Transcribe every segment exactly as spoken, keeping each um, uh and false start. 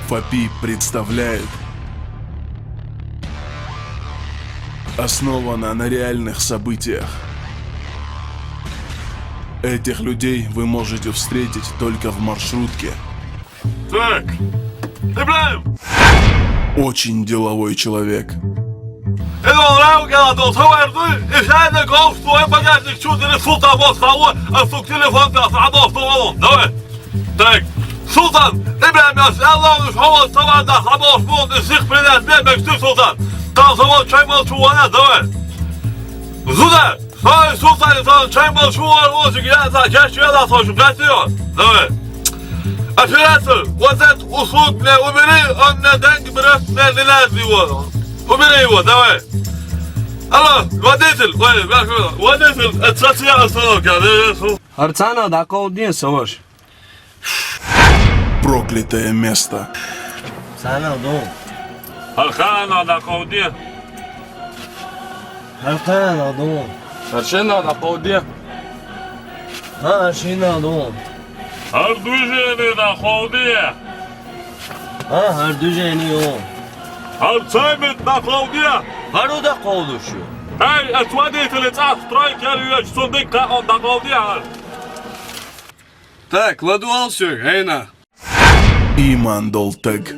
Фапи представляет. Основано на реальных событиях. Этих людей вы можете встретить только в маршрутке. Так. Ибрагим! Очень деловой человек. Эдон рау гала дол товар ду, ишайда гоф твой багажник чудили фута бот фау, а фук телефон да фадо фау. Давай. Так. Султан, Ибрагим, я Аллах, уж хавал товар да фадо фу, и сих принять не бек ты, Султан. Там завод чай мал чувана, давай. Зуда. Сай Султан, там чай мал чувана, озик я за чай чай да сочу гатио. Давай. Оператор, вот этот услуг мне убери, он мне деньги берет, мне не надо его. Убери его, давай. Алло, водитель, ой, как его, водитель, это социальная остановка, да, да, су. Арцана да колдин саваш. Проклятое место. Сана дум. Архана да колдин. Архана дум. Аршина да колдин. А, аршина дум. Ар движение да колдин. А, ар движение о. Ар цемент да колдин. Ару да колдушу. Эй, это водитель, это стройка, я сундук, он да колдин. Так, ладуал всё, гайна. Иман дол тег.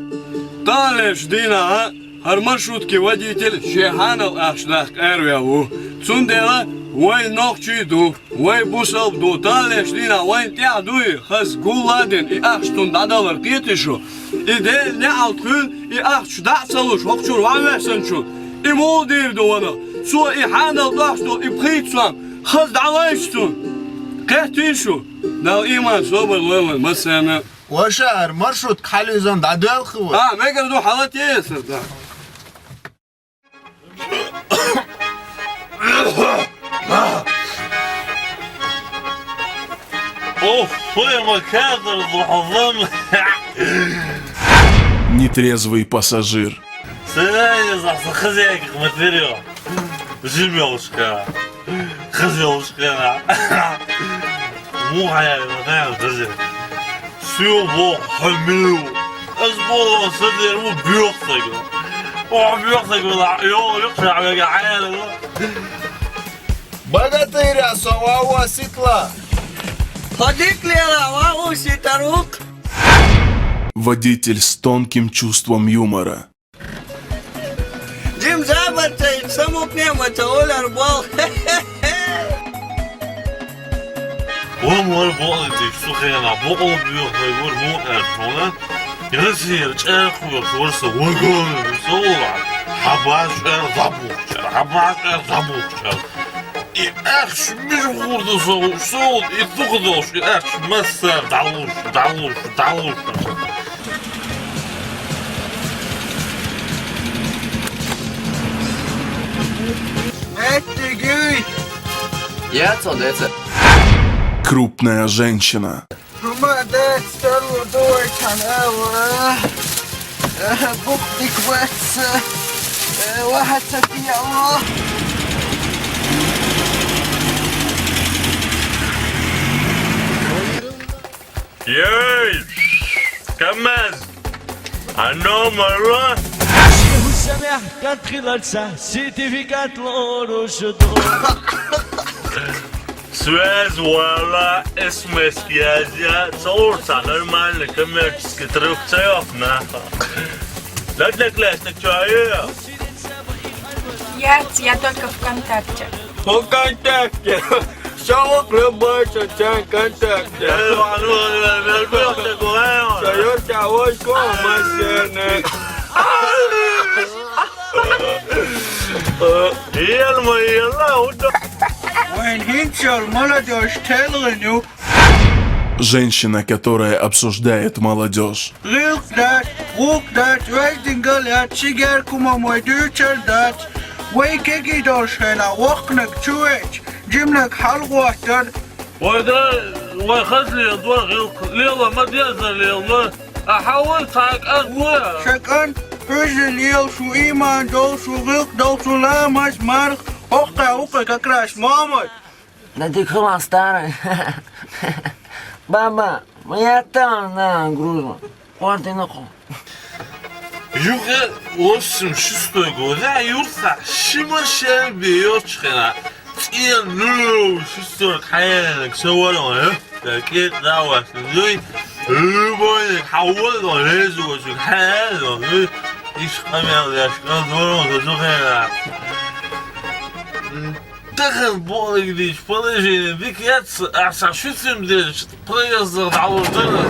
Талеш дина, а? Гьар маршрутки водитель шехьанал ахш дахъ эрвелу. Цундела вай нохчи ду, вай бусалб ду, талеш дина вайн тӀягь дуй, хаз гулладин и ахш тун дадалар кьетишу. И дел неал тхуьл, и ахш дацалуш, хокчур ван весанчу. И мул дир ду вана, цо и хьанал дахш ду, и пхийцван, хаз далайш цун. Кхетишу. Дал иман собар лойла масана. Ваша, ар маршрут кхалюзан дадвелху. А, мегар ду халат есар, да. Оф, фу, ма кадр зухазан. Нетрезвый пассажир. Сенайна захса хозяйка материал. Жимёлушка. Хазёлушка. Мухая, да, даже. Сюбо хамил. Аз боло садер у бёхсага. О, бёхсага, да. Ё, ё, шагага, аяла. Богатыря сова ситла. Ходик лела, ва у ситарук. Водитель с тонким чувством юмора. Дим забартай, самукнема та олар бол. Вон вар болдик, сухена, бокъол бюрхай вар мукъар тона. Ясир, чӀехур, варса, вагон, сола. Хабаш эр забухчар, хабаш эр забухчар. И ахш миш гурда соу, соу, и тухдош, и ахш масса, далуш, далуш, далуш. Эттиги! Я цо деца. Крупная женщина. Ма дет стару дойчан эва. Бухтик ватса. Вахатса пияла. Ей! Камаз! Аномала! Шиху самя кантхиларца сертификат лорушуду. Связь вала, СМС язя, цаурца нормальный коммерческий труб цаёф нахуй. Для одноклассник чё, э? Я, я только ВКонтакте. ВКонтакте. Всё, вот любой чё-чё ВКонтакте. Э, ну, ну, ну, ну, ну, ну, ну, ну. Всё, я тебя возьму, машины. Э, ел ма, ел ла, удо. Вайн хинчал молодёжь телгъиню. Женщина, которая обсуждает молодёжь. Гъилкъ дац, гъукъ дац, везин галат, шигер кумамой дучар дац. Вай кеги долшена, вахнак чуэч, жимнак халгъуатар. Вай да, вай хазлил дуа гъилкъ, лила ма деза лила. Ахавай цакъан дуа. Шакъан, хужи лил шу иман дол шу гъилкъ дол шу ламаз марх, хокъа, хокъа, как раз мамой. Да ты хрен старый. Баба, моя там на грузу. Квартина ко. Юхе восемьдесят шестой года юртса шимашен бьёчхена. Цин нулевой шестой кхьенек саварон, э? Да кет давас, ну, любой хавал, резу, хавал, ну, иш камел, я шкал, дворон, зазухена. Дахар болигдиш положение дикец, а са шуцим деш проезд дӀалурдара.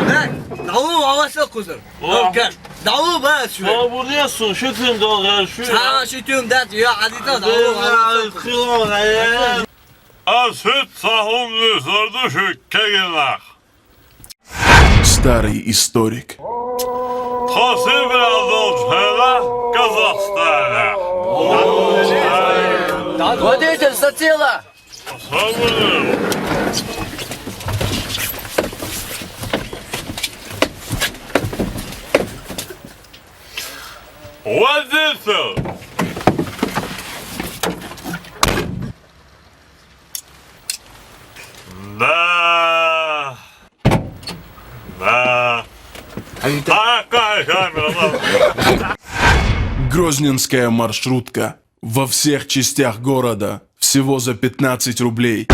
Дак, дӀалу, аваса кузар. О. Алкаш, дӀалу, ба, шу. Свободен су, шуцим долгар, шу. Сама шуцим дат, я, адита, дӀалу, аваса кузар. Хилон, э. Асут сахун дусар душу кегенах. Старый историк. Хасиб Азал Чхайла, Казахстана. Водитель, сатила! Водитель! Да. Да. А какая камера? Грозненская маршрутка. Во всех частях города. Всего за пятнадцать рублей.